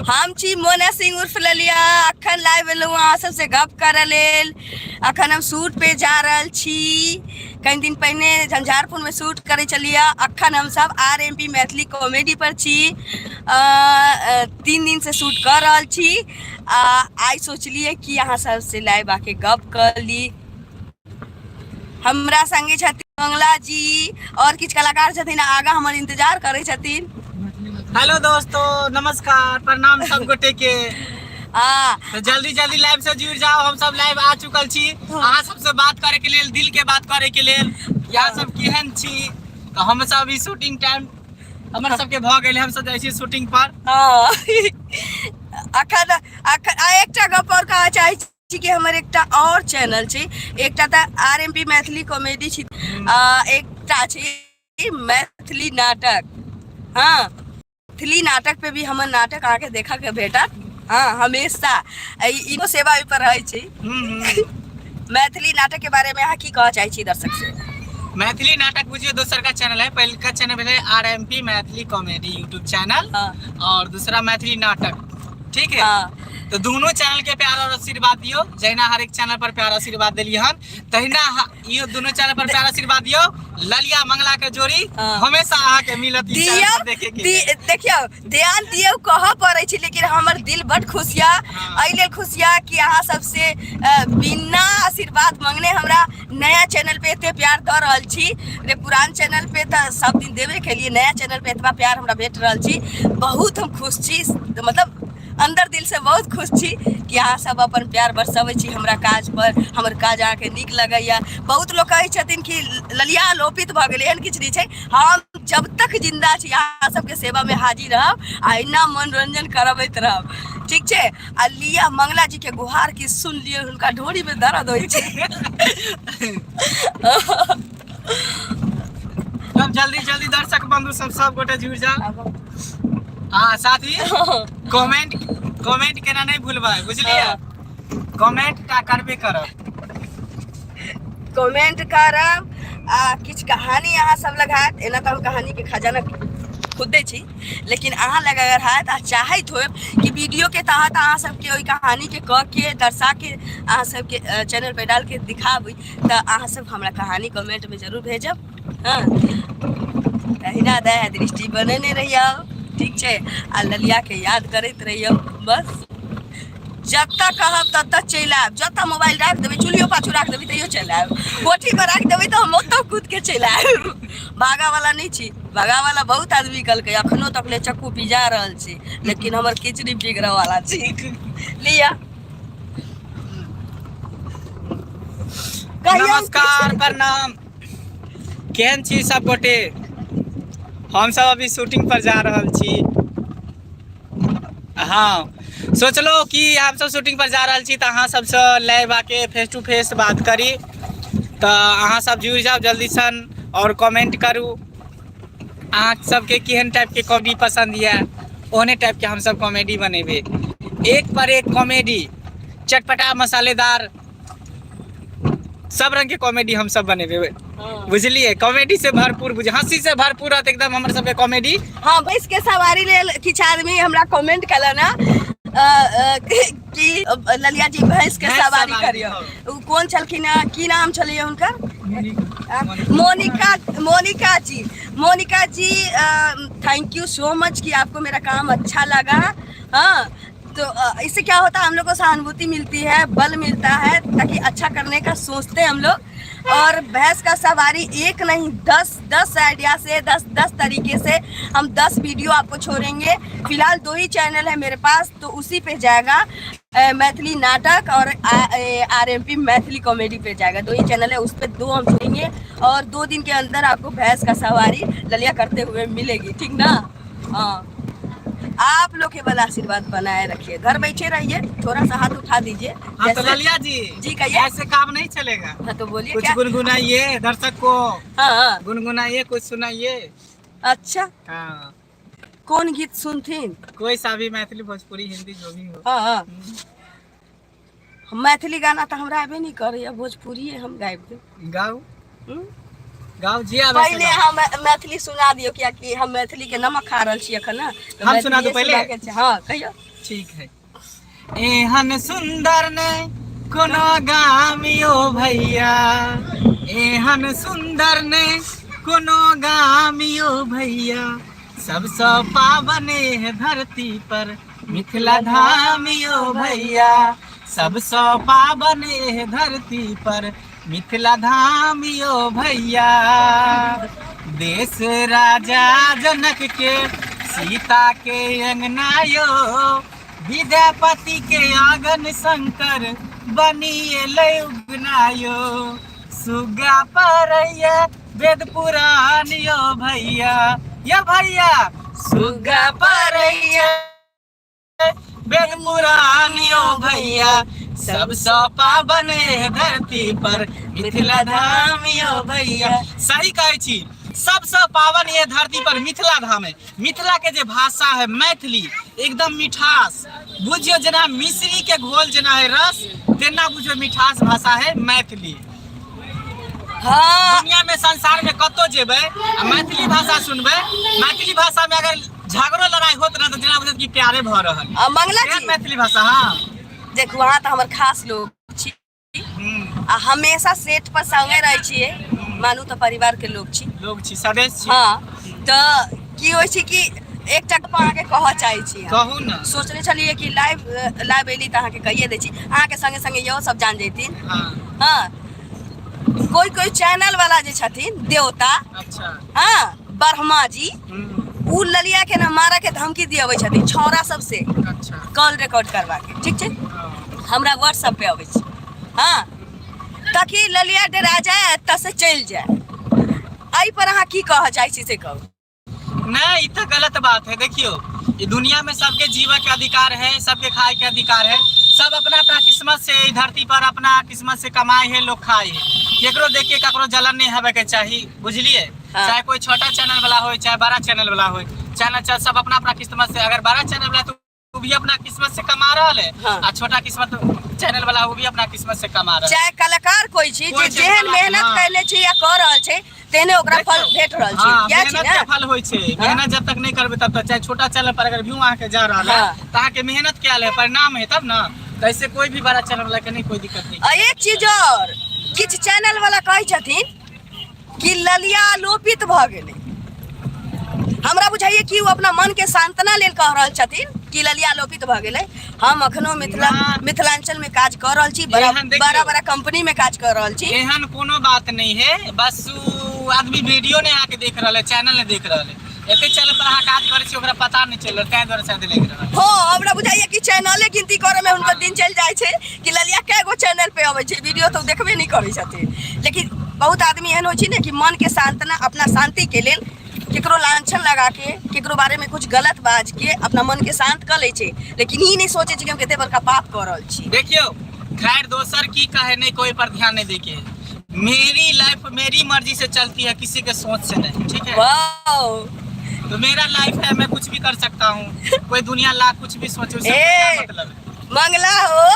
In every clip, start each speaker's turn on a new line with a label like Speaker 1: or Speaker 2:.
Speaker 1: हम छी मोना सिंह उर्फ ललिया। अखन लाइव एलहुँ अहाँ सबसँ गप करऽ लेल। अखन हम शूट पे जा रहल छी। कनि दिन पहिने झंझारपुरमे शूट करै छलियै। अखन हम सब R M P Maithili comedy पर छी। 3 दिन से शूट कऽ रहल छी। आ आइ सोचलियै कि अहाँ सबसँ लाइव आके गप कऽ ली। हमरा संगे छथिन मंगला जी और किछु कलाकार छथिन, आगा हमर इंतजार करै छथिन।
Speaker 2: हेलो दोस्तों, नमस्कार, प्रणाम सब गोटे के। तो जल्दी जल्दी लाइव से जुड़ जाओ। हम सब लाइव आ चुकल छी अहाँ सबसे बात करे के लेल, दिल के बात करे के लेल। यहाँ सब केहन छी? तो हम सब अभी शूटिंग टाइम हमर सबके भऽ गेल, हम सब जाइ छी शूटिंग पर।
Speaker 1: हाँ, अखन अखन आ एकटा गप और कहऽ चाहै छी कि हमर एकटा और चैनल छै। एकटा तऽ R M P Maithili comedy छी, एकटा छै मैथिली नाटक। हाँ, मैथिली नाटक पे भी हमर नाटक अहाँके देखऽ के भेटत। हाँ, हमेशा इहो सेवा ओहि पर रहै छै। मैथिली नाटक के बारे में अहाँ की कहऽ चाहै छी दर्शक से?
Speaker 2: मैथिली नाटक बुझियो दोसर का चैनल है। पहिलका चैनल है R M P Maithili comedy YouTube channel और दूसरा मैथिली नाटक, ठीक है? तो दोनों चैनल के प्यार और आशीर्वाद दियो। जहिना हर एक चैनल पर प्यार आशीर्वाद दिलियै हन, तहिना इहो दोनों चैनल पर प्यार आशीर्वाद दियो। ललिया मंगला के जोड़ी हमेशा अहाँ के मिलत ई चैनल
Speaker 1: दियौ
Speaker 2: पर देखे के लेल।
Speaker 1: देखियौ, ध्यान दियौ कहऽ पड़ै छै, लेकिन हमर दिल बड खुशिया। एहि लेल खुशिया कि अहाँ सबसे बिना आशीर्वाद मंगने हमरा नया चैनल पे एते प्यार दऽ रहल छी। रे पुरान चैनल पे तऽ सब दिन देबे केलिए, नया चैनल पे एतबा प्यार हमरा भेट रहल छी, बहुत हम खुश छी। मतलब अंदर दिल से बहुत खुश छी कि अहाँ सब अपन प्यार बरसबै छी हमरा काज पर। हमर काज अहाँके नीक लगैया। बहुत लोग कहै छथिन कि ललिया लोपित भऽ गेलै, एहन किछु नहि छै। हम जब तक जिंदा छी अहाँ सबके सेवा में हाजिर रहब आ एना मनोरंजन करबैत रहब, ठीक छै? आ लिया मंगला जी के गुहार की सुन लियौ, हुनका ढोरी में दर्द होइ छै।
Speaker 2: तब जल्दी जल्दी दर्शक बंधु सब सब गोटे जुड़ जाओ। हाँ, साथ ही कमेंट कमेंट केना नहीं भूलबै, बुझलियै? कमेंट टा करबे करब।
Speaker 1: कमेंट करब आ किछु कहानी अहाँ सब लग हैत। एना तऽ हम कहानी के खजाना खुदे छी, लेकिन अहाँ लग अगर हैत आ चाहैत होब कि वीडियो के तहत अहाँ सबके ओहि कहानी के कऽ के दर्शा के अहाँ सबके चैनल पे डाल के दिखाबी, तऽ अहाँ सब हमरा कहानी कमेंट में जरूर भेजब। हाँ, तहिना दया दृष्टि बनेने रहियौ, ठीक छै? आ ललिया के याद करैत रहियौ। बस जतऽ कहब ततऽ चलि आयब। जतऽ मोबाइल राखि देबै, चूल्हियो पाछू राखि देबै तैयो चलि आयब। कोठी पर राखि देबै तऽ हम ओतऽ कूद के चलि आयब। भागऽ वाला नहि छी। भागऽ वाला बहुत आदमी कहलकै, अखनो तक ले चक्कू पिजा रहल छी, लेकिन हमर किछु नहि बिगड़ऽ वाला छी। लिअ। कहियौ।
Speaker 2: नमस्कार, प्रणाम, केहन छी सब गोटे? हम सब अभी शूटिंग पर जा रहल छी। हाँ, सोचलहुँ कि हम सब शूटिंग पर जा रहल छी तऽ अहाँ सबसँ लाइव आके फेस टू फेस बात करी। तऽ अहाँ सब जुड़ि जाउ जल्दी सन और कमेंट करू, अहाँ सबके केहन टाइप के कॉमेडी पसंद यऽ, ओहने टाइप के हमसब कॉमेडी बनेबै। एक पर एक कॉमेडी, चटपटा मसालेदार सब रंग के कॉमेडी हम सब बनेबै, बुझलियै? कॉमेडी से भरपूर, बुझ हंसी से भरपूर रहत एकदम हमर सबके कॉमेडी।
Speaker 1: हाँ, भैंस के सवारी लेल किछु आदमी हमरा कमेंट कलन कि ललिया जी भैंस के
Speaker 2: भैंस
Speaker 1: सवारी
Speaker 2: सवारी,
Speaker 1: करियौ। उ कोन छलखिन हँ, की नाम छलैया हुनकर? Monika. Monika ji, Monika ji, thank you so much कि आपको मेरा काम अच्छा लगा। हाँ, तो इससे क्या होता है, हम लोग को सहानुभूति मिलती है, बल मिलता है, ताकि अच्छा करने का सोचते हैं हम लोग। और भैंस का सवारी एक नहीं 10 10 आइडिया से 10 10 तरीके से हम 10 वीडियो आपको छोड़ेंगे। फिलहाल 2 ही चैनल है मेरे पास, तो उसी पे जाएगा, मैथिली नाटक और R M P Maithili comedy पे जाएगा। 2 ही चैनल है, उस पे 2 हम छोड़ेंगे और 2 दिन के अंदर आपको भैंस का सवारी ललिया करते हुए मिलेगी, ठीक ना? हाँ, आप लोग के बल आशीर्वाद बनाए रखिए। घर बैठे रहिए, थोड़ा सा हाथ उठा दीजिए।
Speaker 2: हाँ, तो
Speaker 1: जैसे
Speaker 2: ललिया जी।
Speaker 1: जी, कहिए।
Speaker 2: ऐसे काम नहीं चलेगा।
Speaker 1: हाँ, तो बोलिए।
Speaker 2: कुछ
Speaker 1: क्या?
Speaker 2: गुनगुनाइए दर्शक को।
Speaker 1: हाँ, हाँ।
Speaker 2: गुनगुनाइए, कुछ सुनाइए।
Speaker 1: अच्छा।
Speaker 2: हाँ।
Speaker 1: कौन गीत सुनथिन?
Speaker 2: कोई सा भी, मैथिली, भोजपुरी, हिंदी, जो भी हो।
Speaker 1: हाँ, हाँ। मैथिली गाना तो हमरा आबे नहीं करैया, भोजपुरी हम गाबि देब।
Speaker 2: गाओ।
Speaker 1: हम्म?
Speaker 2: गाओ जी, आबै
Speaker 1: पहिले हम मैथिली सुना दियौ, कियाकि हम मैथिली के नमक खा रहल छी एखन ने, तऽ
Speaker 2: हम सुना दू
Speaker 1: मैथिलीये
Speaker 2: पहिले?
Speaker 1: सुना के छै। हाँ, कहियौ।
Speaker 2: ठीक है। एहन सुंदर ने कोनो गाम यो भैया, एहन सुंदर ने कोनो गाम यो भैया, सबसँ पावन है धरती पर मिथिला धाम यो भैया, सबसँ पावन है धरती पर मिथिला धाम यो भैया। देश राजा जनक के सीता के अंगना यो, विद्यापति के आंगन शंकर बनी एलै उगना यो, सुगा परैया वेद पुराण यो भैया, यो भैया सुगा परैया वेद पुराण यो भैया, सबसँ पावन है धरती पर मिथिला धाम यो भैया। सही कहै छी, सबसँ पावन ये धरती पर मिथिला धाम है। मिथिला के जे भाषा है मैथिली, एकदम मिठास बुझियो, जेना मिश्री के घोल जेना है रस, तेना बुझियो मिठास भाषा है मैथिली। दुनिया में संसार में कतो जेबै आ मैथिली भाषा सुनबै, मैथिली भाषा में अगर झगड़ो लड़ाई होत ना तो जेना बुझत कि प्यारे भ रहल।
Speaker 1: आ मंगला
Speaker 2: केहन
Speaker 1: जी
Speaker 2: मैथिली भाषा। हाँ।
Speaker 1: देखू, अहाँ तऽ हमर खास लोग छी आ हमेशा सेट पर संगे रहै छियै, मानू तऽ परिवार के लोग छी।
Speaker 2: लोग छी, सदस्य छी।
Speaker 1: हाँ, तऽ की होइ छै कि एकटा गप अहाँके कहऽ चाहै छी हम।
Speaker 2: कहू ने।
Speaker 1: सोचने छलियै कि लाइव लाइव एली तऽ अहाँके कहिए दै छी, अहाँके संगे संगे इहो सब जान जैथिन। हाँ, कोई कोई चैनल वाला जे छथिन देवता, हाँ, ब्रह्मा जी, उ ललिया के ना मारा के धमकी दियाबै छथिन छौड़ा सबसे। कॉल रिकॉर्ड करवा के, ठीक छै, हमरा व्हाट्सएप पे अबै छै। हाँ, ताकि ललिया डरा जाए, एतऽ से चलि जाए। एहि पर अहाँ की कहऽ चाहै छी से कहू।
Speaker 2: नहीं, ई तो गलत बात है। देखियो, ये दुनिया में सबके जीवन के अधिकार है, सबके खाए के अधिकार है। सब अपना अपना किस्मत से ई धरती पर अपना किस्मत से कमाए है, लोग खाए है। केकरो देख के ककरो जलन नहीं होवे के चाही, बुझलिए? चाहे कोई छोटा चैनल वाला हो चाहे बड़ा चैनल वाला हो, चैनल चाहे सब अपना अपना किस्मत से। अगर बड़ा चैनल वाला तो वो भी अपना किस्मत से कमा रहा है, आ छोटा किस्मत चैनल वाला वो भी अपना किस्मत से कमा रहा है।
Speaker 1: चाहे कलाकार कोई छी,
Speaker 2: कोई
Speaker 1: जे
Speaker 2: छै
Speaker 1: जेहन
Speaker 2: कलाकार,
Speaker 1: मेहनत कैले छी या कऽ रहल छै, तेहने ओकरा फल
Speaker 2: देखियौ,
Speaker 1: भेट रहल छै।
Speaker 2: हाँ,
Speaker 1: इएह छी
Speaker 2: मेहनत
Speaker 1: ने?
Speaker 2: के फल होइ छै। मेहनत जब तक नहीं करबै तब तक, चाहे छोटा चैनल पर अगर व्यू अहाँके जा रहल है, तऽ अहाँके मेहनत कयल है, परिणाम है तब ना। तऽ ऐसे कोई भी बड़ा चैनल वाला के नहीं कोई दिक्कत नहीं।
Speaker 1: आ एक चीज और, किछु चैनल वाला कहै छथिन कि ललिया लोपित भऽ गेलै। हमरा बुझाइए कि ओ अपना मन के सांत्वना लेल कह रहल छथिन कि ललिया लोपित भऽ गेलै। हम अखनो मिथिला
Speaker 2: ना।
Speaker 1: मिथिलांचल में काज कऽ रहल छी, बड़ा
Speaker 2: एहन देखियौ।
Speaker 1: बड़ा बड़ा कंपनी में काज कऽ रहल छी।
Speaker 2: एहन कोनो बात नहीं है, बस उ आदमी वीडियो नहीं आके देख रहल है, चैनल नहीं देख रहल है। एते चैनल पर अहाँ काज करै छी, ओकरा पता नहीं चलि रहल, ताहि दुआरे शायद लागि रहल है।
Speaker 1: हाँ, हमरा बुझाइए कि चैनले गिनती करे में हुनकर दिन चलि जाइ छै कि ललिया कए गो चैनल पे अबै छै, वीडियो तऽ ओ देखबे नहि करै छथिन। लेकिन बहुत आदमी एहन होइ छै ने कि मन के सांत्वना, अपना शांति के लेल केकरो लांछन लगा के, केकरो बारे में कुछ गलत बाज के अपना मन के शांत कऽ लै छै, लेकिन ई नहि सोचै छै कि हम कते बड़का पाप कऽ रहल छी।
Speaker 2: देखियौ, खैर दोसर की कहे नहीं, कोई पर ध्यान नहीं देके, मेरी लाइफ मेरी मर्जी से चलती है, किसी के सोच से नहीं, ठीक है?
Speaker 1: वाओ।
Speaker 2: तो मेरा लाइफ है, मैं कुछ भी कर सकता हूँ। कोई दुनिया लाख कुछ भी सोचे, उससे
Speaker 1: ए!
Speaker 2: क्या मतलब है?
Speaker 1: मंगला हो,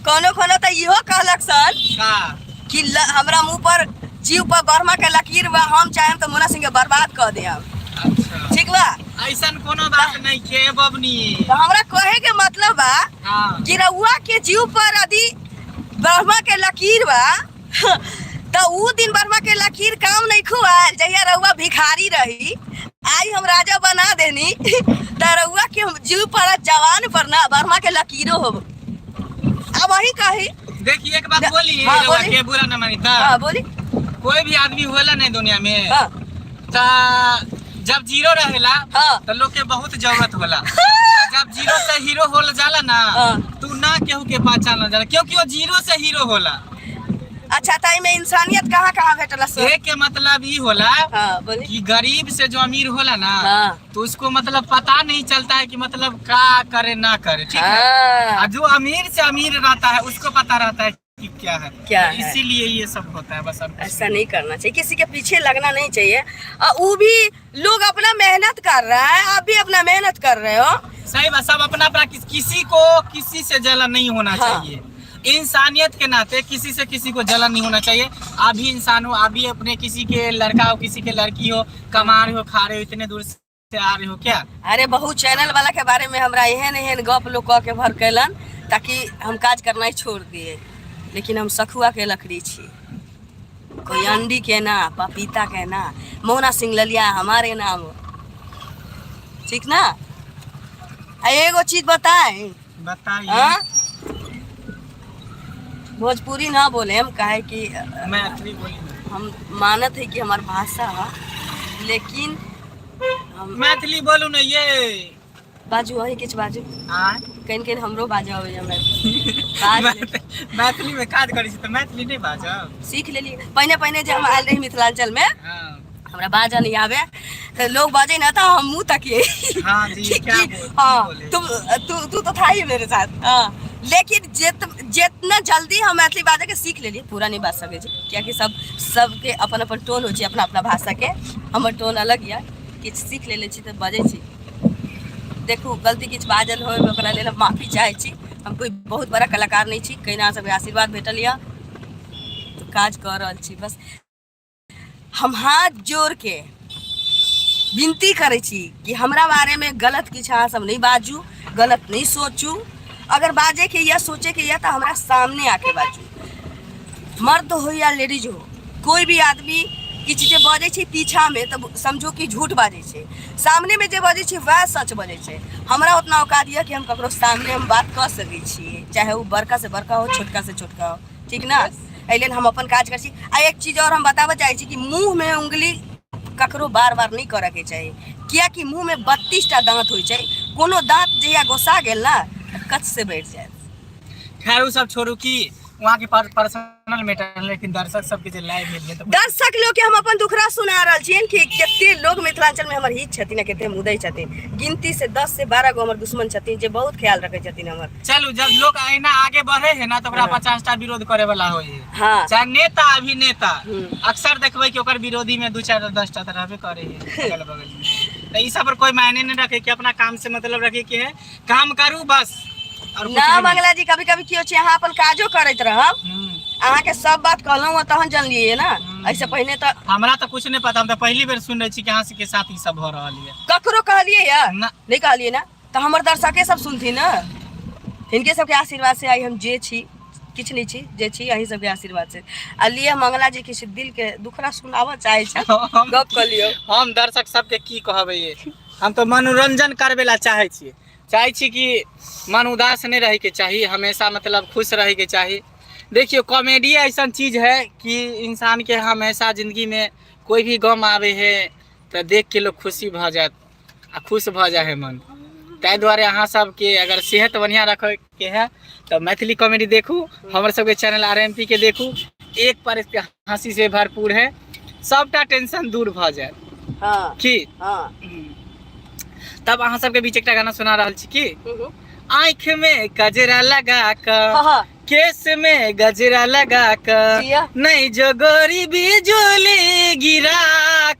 Speaker 1: कोनो कोनो तऽ इहो कहलक सर
Speaker 2: का
Speaker 1: कि हमरा मुंह पर जीव पर बर्मा के लकीर बा, हम चाहेम तऽ मुन्ना सिंह के बर्बाद कऽ देब। ठीक बा?
Speaker 2: ऐसा कोनो बात नहीं के बबनी।
Speaker 1: तो हमरा कहे के मतलब बा कि रउआ के जीव पर यदि ब्रह्मा के लकीर बा तो ऊ दिन ब्रह्मा के लकीर काम नहीं खुआल जहिया रउआ भिखारी रही। आई हम राजा बना देनी तो रउआ के जीव पर जवान पर ना ब्रह्मा के लकीरो हो। अब वही कही।
Speaker 2: देखिए, एक बात बोली,
Speaker 1: हाँ,
Speaker 2: रउआ
Speaker 1: बोली।
Speaker 2: के बुरा न मानी ता।
Speaker 1: हाँ, बोली।
Speaker 2: कोई भी आदमी होला नहीं दुनिया में, ता जब जीरो रहेला तो लोग के बहुत जरूरत होला। जब जीरो से हीरो होल जाला ना, तू ना केहू के पहचान ना जाला, क्योंकि वो जीरो से हीरो होला।
Speaker 1: अच्छा, त एमे इंसानियत कहाँ कहाँ भेटला सर?
Speaker 2: एक के मतलब ई होला
Speaker 1: हाँ, बोली।
Speaker 2: कि गरीब से जो अमीर होला ना, तो उसको मतलब पता नहीं चलता है कि मतलब का करे ना करे, ठीक है? और जो अमीर से अमीर रहता है उसको पता रहता है कि क्या है।
Speaker 1: क्या है।
Speaker 2: इसीलिए ये सब होता है, बस और कुछ
Speaker 1: ऐसा नहीं करना चाहिए, किसी के पीछे लगना नहीं चाहिए। और वो भी लोग अपना मेहनत कर रहा है, आप भी अपना मेहनत कर रहे हो।
Speaker 2: सही बात, सब अपना अपना किसी को किसी से जलन नहीं होना चाहिए। इंसानियत के नाते किसी से किसी को जलन नहीं होना चाहिए। आप भी इंसान हो, आप भी अपने किसी के लड़का हो, किसी के लड़की हो, कमा रहे हो, खा रहे हो, इतने दूर से से आ रहे हो क्या?
Speaker 1: अरे बहुत चैनल वाला के बारे में हमरा एहन एहन गप लोग कह के भर कैलन ताकि हम काज करनाइ छोड़ दिए, लेकिन हम सखुआ के लकड़ी छी, कोई अंडी के ना, पपीता के ना। मोना सिंह ललिया हमारे नाम, ठीक ना? आ एगो चीज बताए?
Speaker 2: बताइए।
Speaker 1: हाँ? भोजपुरी ना बोले हम, काहे कि
Speaker 2: मैथिली बोली ना।
Speaker 1: हम मानत है कि हमार भाषा है, लेकिन हम
Speaker 2: मैथिली बोलू ना ये।
Speaker 1: बाजू, अहीं किछु बाजू।
Speaker 2: आँय?
Speaker 1: कनि कनि हमरो बाजऽ अबैया मैथिली। बाज ले।
Speaker 2: मैथिली में काज करै छी तऽ मैथिली नहि बाजब?
Speaker 1: सीख लेली। पहिने पहिने जे हम आयल रही मिथिलांचल में,
Speaker 2: हाँ।
Speaker 1: हमरा बाजऽ नहीं आवे, तऽ लोग बाजे ना तऽ हम मुंह तकिए।
Speaker 2: हाँ जी,
Speaker 1: कि
Speaker 2: क्या
Speaker 1: कि
Speaker 2: बोल, की
Speaker 1: हाँ
Speaker 2: बोले?
Speaker 1: तुम तू तू तो था ही मेरे साथ। हाँ, लेकिन जितना जल्दी हम मैथिली बाजे के सीख लेलिए, पूरा नहीं बाज सकै छी, कियाकि सब सबके अपन अपन टोन होइ छै अपना अपना भाषा के। हमर टोन अलग यऽ, किछु सीख लेले छी तऽ बजै छी। देखू, गलती किछु बाजल होय ओकरा लेल हम माफी चाहै छी। हम कोइ बहुत बड़ा कलाकार नहि छी, कहिना सबके आशीर्वाद भेटल यऽ तऽ काज कऽ रहल छी। बस हम हाथ जोड़ के विनती करै छी कि हमरा बारेमे गलत किछु अहाँ सब नहि बाजू, गलत नहि सोचू। अगर बाजैके यऽ, सोचैके यऽ, तऽ हमरा सामने आके बाजू। मर्द हो या लेडीज हो, कोई भी आदमी किछु जे बजै छै पीछामे तऽ समझू कि झूठ बाजै छै। सामनेमे जे बजै छै वएह सच बजै छै। हमरा उतना औकात यऽ कि हम ककरो सामने हम बात कऽ सकै छियै, चाहे ओ बड़का से बड़का हो, छोटका से छोटका हो, ठीक ना? एहि लेल हम अपन काज करै छी। आ एक चीज आओर हम बताबऽ चाहै छी कि मुँहमे उंगली ककरो बार बार नहि करऽके चाही, कियाकि मुँहमे 32 टा दाँत होइ छै। कोनो दाँत जहिया गोसा गेल ने तऽ कच से बैठ जायत।
Speaker 2: खैर, ओ सब छोड़ू, की वहाँ के पर्सनल मैटर, लेकिन दर्शक सबके जे लाइव मिल तऽ
Speaker 1: दर्शक लोग के हम अपन दुखड़ा सुना रहल छियनि कि कते लोग मिथिलांचल में हमर हित छथिन आ कते मुदै छथिन। गिनती से 10 से 12 गो हमर दुश्मन छथिन जे बहुत ख्याल रखै छथिन हमर।
Speaker 2: चलू, जब लोग अहिना आगे बढ़े है ना तऽ ओकरा 50 टा विरोध करे वाला होइ है। चाहे नेता अभिनेता, अक्सर देखबै कि ओकर विरोधी में दू चार 10 टा तऽ रहबे करे है अगल बगल में। तऽ ई सब पर कोई मायने नहीं रखे कि अपना काम से मतलब रखे के है, काम करू बस और कुछ
Speaker 1: ना
Speaker 2: भी नहीं।
Speaker 1: मंगला जी, कभी कभी की होइ छै, अहाँ अपन काजो करैत रहब। अहाँके सब बात कहलहुँ तहन जानलियै ना। एहिसँ पहिने तऽ
Speaker 2: हमरा तऽ कुछ नहीं पता, हम तऽ पहली बेर सुन रहे छी कि अहाँ सबके साथ ई सब भऽ रहल ये।
Speaker 1: ककरो कहलियै या?
Speaker 2: ना।
Speaker 1: नहि कहलियै ना, तऽ हमर दर्शके सब सुनथिन ने। हिनके सबके आशीर्वाद से आइ हम जे छी, किछु नहि छी, जे छी अहीं सबके आशीर्वाद से। आ लिए मंगला जी, किछु दिल के दुखड़ा सुनाबऽ चाहै छै, गप कऽ लियौ।
Speaker 2: हम दर्शक सबके की कहबै ये, हम तऽ मनोरंजन करबे ला चाहै छी। चाहै छी कि मन उदास नहीं रहे के चाही, हमेशा मतलब खुश रहे के चाही। देखियो, कॉमेडी ऐसा चीज है कि इंसान के हमेशा जिंदगी में कोई भी गम आवे है तऽ देख के लोग खुशी भऽ जायत आ खुश भऽ जाइ है मन। ताहि दुआरे अहाँ सबके अगर सेहत बढ़िआँ रखैके है तऽ मैथिली कॉमेडी देखू, हमर सबके चैनल आर एम पी के देखू। एक पर हंसी से भरपूर है, सबटा टेंशन दूर भऽ जायत। की?
Speaker 1: हाँ।
Speaker 2: तब अहाँ सबके बीच एकटा गाना सुना रहल छी की आँखि में गजरा लगा कऽ,
Speaker 1: हाँ हाँ
Speaker 2: केस में गजरा लगा कऽ,
Speaker 1: जिया।
Speaker 2: नहीं जो गोरी बिजुली गिरा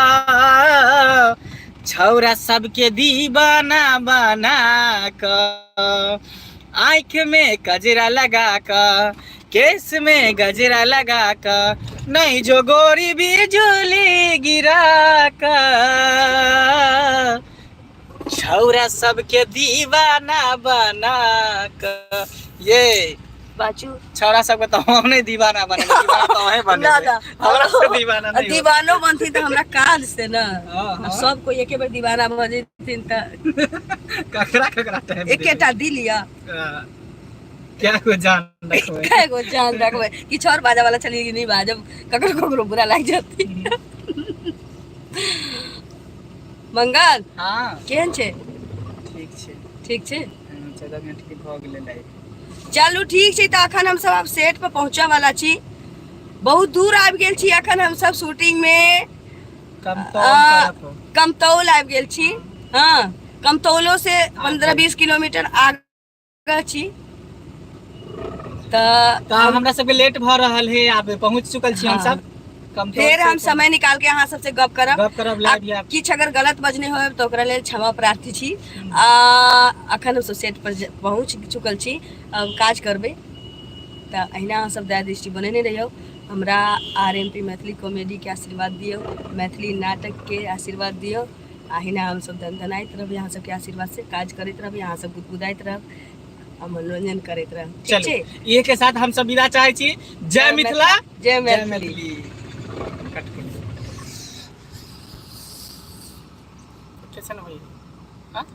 Speaker 2: कऽ, छौरा सबके दीवाना बना कऽ, आँखि में गजरा लगा कऽ, केस में गजरा लगा कऽ, नहीं जो गोरी बिजुली गिरा कऽ, छौरा सबके दीवाना बना कऽ ये।
Speaker 1: बाजू।
Speaker 2: छौरा सबके तऽ हम नहि दीवाना बनेबै, दीवाना तऽ अहें
Speaker 1: ना।
Speaker 2: बनेबै।
Speaker 1: ना।
Speaker 2: हमरा सबके दीवाना नहीं होत।
Speaker 1: दीवानो बनथिन तऽ हमरा काज से ना।
Speaker 2: हाँ।
Speaker 1: आब सब कोई एके बेर दीवाना भऽ जेथिन तऽ
Speaker 2: ककरा ककरा टाइम?
Speaker 1: एकेटा दिल यऽ।
Speaker 2: क्या को जान रखबै?
Speaker 1: कए गो जान रखबै? किछु आओर बाजऽ वाला छलियै कि नहि बाजब, ककरो ककरो बुरा लागि जेतै। मंगल।
Speaker 2: हाँ।
Speaker 1: केहन छै?
Speaker 2: ठीक छै।
Speaker 1: ठीक छै?
Speaker 2: 14 मिनट के भऽ गेलै लाइव।
Speaker 1: चलू, ठीक छै। तऽ अखन हमसब आब सेट पर पहुँचऽ वाला छी। बहुत दूर आबि गेल छी। अखन हमसब शूटिंग मे
Speaker 2: कमतौल तरफ।
Speaker 1: कमतौल आबि गेल छी। हँ, कमतौलो से 15-20 किलोमीटर आगे छी तऽ
Speaker 2: तऽ हमरा सबके लेट भऽ रहल है, आब पहुँच चुकल छी हम सब कमतौल
Speaker 1: फेर
Speaker 2: से।
Speaker 1: हम समय निकाल के अहाँ सबसे गप करब।
Speaker 2: गप करब लाइव या
Speaker 1: किछु अगर गलत बजने होय तऽ ओकरा लेल क्षमा प्रार्थी छी। आ अखन हमसब सेट पर पहुँच चुकल छी, अब काज करबै। तऽ अहिना अहाँ सब दया दृष्टि बनेने रहियौ। हमरा आर एम पी मैथिली कॉमेडीके आशीर्वाद दियौ, मैथिली नाटकके आशीर्वाद दियौ। अहिना हमसब दनदनाइत रहब अहाँ सबके आशीर्वाद से, काज करैत रहब, अहाँ सब गुदगुदाइत रहब आ मनोरंजन करैत रहब। ठीक
Speaker 2: चलू
Speaker 1: छै?
Speaker 2: ये के साथ हम सब विदा चाहे छी। जय मिथिला,
Speaker 1: जय
Speaker 2: जय
Speaker 1: मैथिली।
Speaker 2: मैथिली। कट कर। कैसन होई? हाँ?